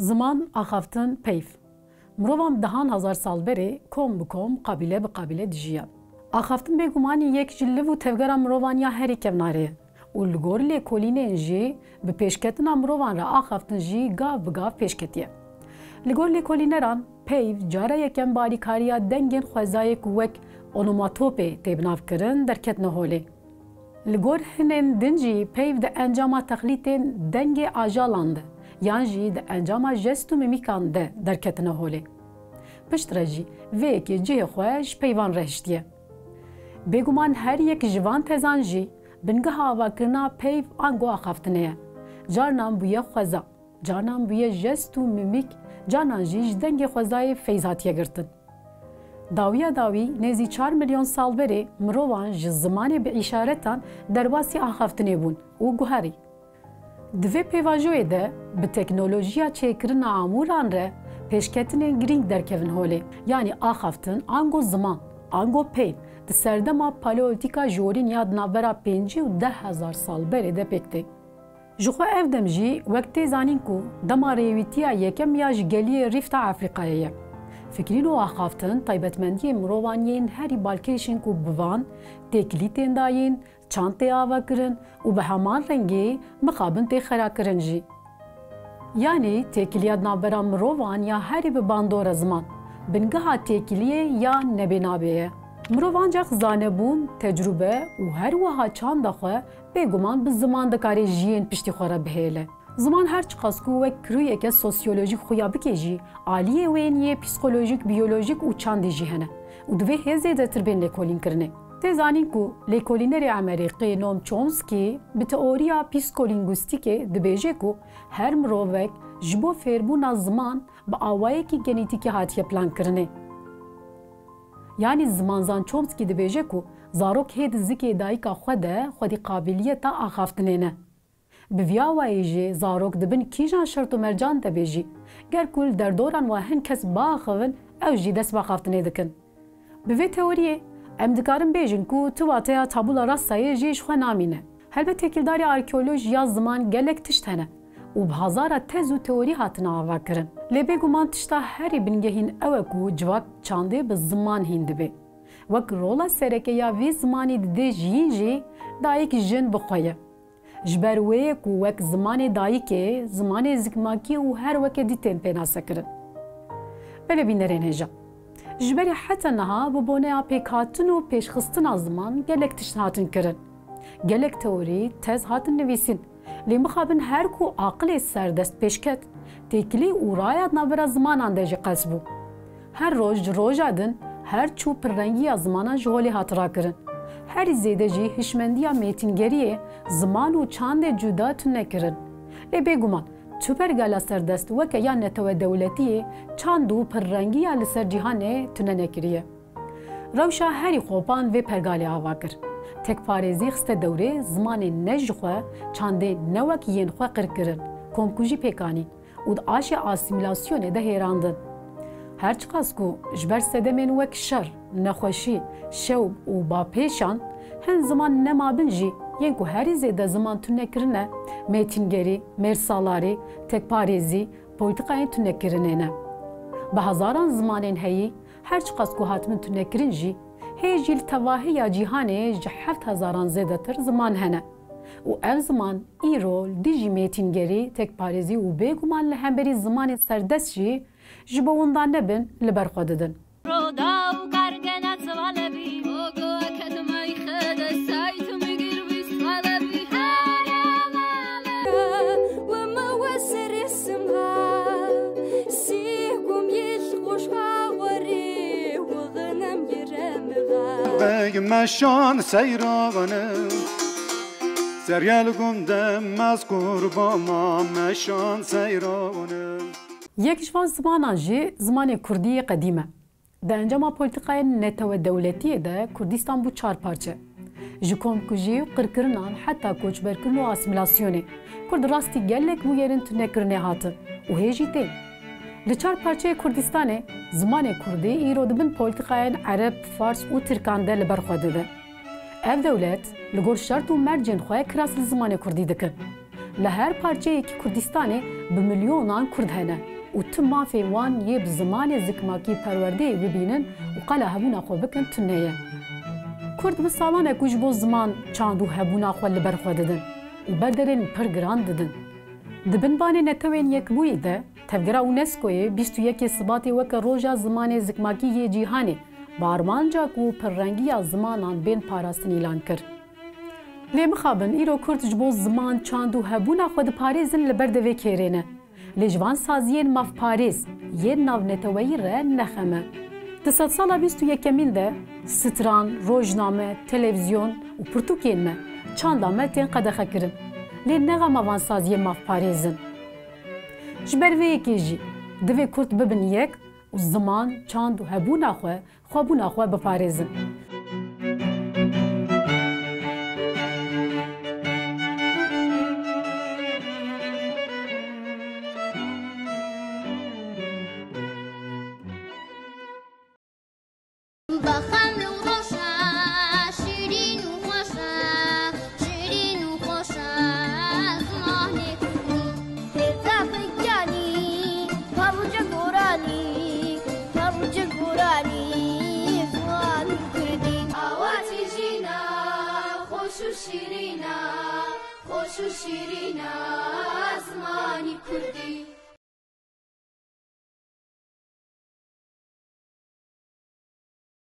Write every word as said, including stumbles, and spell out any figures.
Ziman, axaftin, peyv. Mirovan bi dehan hezar sal berê kom bi kom, qabîle bi qabîle dijiyan. Axaftin bêguman yek ji liv û tevgera mirovan ya herî kevnarê ye û li gor lêkolînên jî bi pêşketina mirovan re axaftin jî gav bi gav pêş ketiye. Li gor lêkolîneran peyv cara yekem bi alîkariya dengên xwezayê ku wek onomatopê tê binavkirin derketine holê. Li gor hinên din jî peyv di encama texlîtên dengê ajalan de yan jî di encama jest û mîmîkan de derketine holê. Piştre jî vê yekê cihê xwe ji peyvan re hiştiye. Bêguman her yek ji van tezan jî bingeha avakirina peyv ango axaftinê ye. Carnan bûye xweza, carnan bûye jest û mîmîk, carnan jî ji dengê xwezayê feyz hatiye girtin. Dawiya dawî nêzî çar milyon sal berê mirovan ji zimanê bi îşaretan derbasî axaftinê bûn û guherî. Di vê pêvajoyê de bi teknolojiya çêkirina amûran re pêşketinên girîng derkevin holê. Yanî axaftin ango ziman, ango peyv di serdema paleolîtîka jorîn ya di navbera pêncî û deh hezar sal berê de pêk tê. Ji xwe ev dem jî wek tê zanîn ku dema rêwîtiya yekem ya ji geliyê Rîfta Efrîqayê ye. Fikrîn û axaftin taybetmendiyên mirovan yên herî balkêş in ku bi van têkilî tên dayîn, çand tê avakirin û bi heman rengî mixabin tê xerakirin jî. Yanî têkiliya di navbera mirovan ya herî bi bandor e ziman, bingeha têkiliyê ya nebênabê ye. Mirov ancak zanebûn, tecrûbe û her wiha çanda xwe bêguman bi ziman dikare jiyên piştî xwe re bihêle. Ziman her çiqas ku wek rûyeke sosyolojîk xuya bike jî, aliyê wên yê psîkolojîk, biyolojîk û çandî jî hene û divê hê zêdetir bên lêkolînkirinê. Tê zanîn ku lêkolînerê Emerîkî Noam Chomsky bi teoriya psîkolîngwîstîkê dibêje ku her mirovek ji bo fêrbûna ziman bi awayekî genetîkî hatiye plankirinê. Yanî zimanzan Chomsky dibêje ku zarok hê di zikê dayika xwe de xwedî qabiliyeta axaftinê ne. Bi vî awayî jî zarok di bin kîjan şert û mercan de be jî, ger ku li derdoran we hin kes biaxivin, ew jî dest bi axaftinê dikin. Bi vê teoriyê, em dikarin bêjin ku tu wateya tabula rasayê jî ji xwe namîne. Helbet têkildarî arkeolojî ya ziman gelek tişt hene û bi hezara tez û teorî hatine avakirin. Lê bêguman tişta herî bingehîn ew e ku civak çandê bi ziman hîn dibe. Wek rola sereke ya vî zimanî di dê jiyîn jî dayik jin bi xwe ye. Ji ber wê ye ku wek zimanê dayikê, zimanê zikmakî û her weke dî tên pênasekirin. Belê bînerên hêja. Ji berî heta niha bi boneya pêkhatin û pêşxistina ziman gelek tişt hatin kirin. Gelek teorî, tez hatin nivîsîn. Lê mixabin her ku aqilê serdest pêş ket, têkilî û raya di navbera zimanan de jî qels bû. Her roj ji roja din her çû pirrengiya zimanan ji holê hat rakirin. Herî zêde jî hişmendiya mêtingeriyê ziman û çandê cuda tune kirin. Lê bêguman tu pergala serdest weke ya netewe dewletiyê çand û pirrengiya li ser cîhanê tune nekiriye. Rewşa herî xopan vê pergalê ava kir. Tekparêzî xiste dewrê zimanê ne ji xwe, çandê ne wek yên xwe qir kirin, komkujî pêk anîn û di aşê asîmîlasyonê de hêrandin. Her çiqas ku ji ber sedemên wek şer, nexweşî, şewb û bapêşan hin ziman nemabin jî, yên ku herî zêde ziman tune kirine, mêtingerî, mêrsalarî, tekparêzî, polîtîkayên tunekirinê ne. Bi hezaran zimanên heyî, her çiqas ku hatibin tunekirin jî, hê jî li tevahiya cîhanê ji heft hezaran zêdetir ziman hene. Û ev ziman îro li dijî mêtîngerî, tekparêzî û bêguman li hemberî zimanên serdest jî ji bo winda nebin li ber xwe didin. Roda û kargena zivalebî, ogo akademay xede sayt û migir bîst xalebî. Weme we serê simha, sîh gum yil xuşka werî, wixinem yiremiga. Beg meşan seyranim, seriyel gum de mez qurbama meşan seyranim. Yek ji van zimanan jî zimanê kurdî yê qedîm e. Di encama polîtîkayên netewe dewletiyê de Kurdistan bû çar parçe. Ji komkujî û qirkirinan heta koçberkirin û asîmîlasyonê, Kurd rastî gelek bûyerên tunekirinê hatin û hê jî tên. Li çar parçeyê Kurdistanê zimanê kurdî îro di bin polîtîkayên ereb, fars û tirkan de li ber xwe dide. Ev dewlet li gor şert û mercên xwe kiras li zimanê kurdî dikin. Li her parçeyekî Kurdistanê bi milyonan kurd hene. û tu mafê wan yê bi zimanê zikmakî perwerdeyê bibînin û qala hebûna xwe bikin tune ye. Kurd bi salan e ku ji bo ziman, çand û hebûna xwe li ber xwe didin û berderên pir giran didin. Di bin banê Netewên Yekbûyî de, Tevgera UNESCOyê bîst û yekê Sibatê weke Roja Zimanê Zikmakî yê Cîhanê bi armanca ku pirrengiya zimanan bên parastin îlan kir. Lê mixabin, îro Kurd ji bo ziman, çand û hebûna xwe diparêzin, li ber devê kêrê ne. Lê ji van saziyên mafparêz yên navneteweyî re ne xem e. Di sedsala bîst û yekemîn de stran, rojname, televîzyon û pirtûkên me, çanda me tên qedexekirin. Lê ne xema van saziyên mafparêz in. Ji ber vê yekê jî divê Kurd bibin yek û ziman, çand û hebûna xwe, xwebûna xwe biparêzin. Bexem û roşa, şirîn û xweşa, şirîn û xweşa, zimanê kurdî. Hêza xiyanî, pavûce goranî, pavûce goranî, zimanê kurdî. Awa tijîna, xweş û şirîna, xweş û şirîna, zimanê kurdî.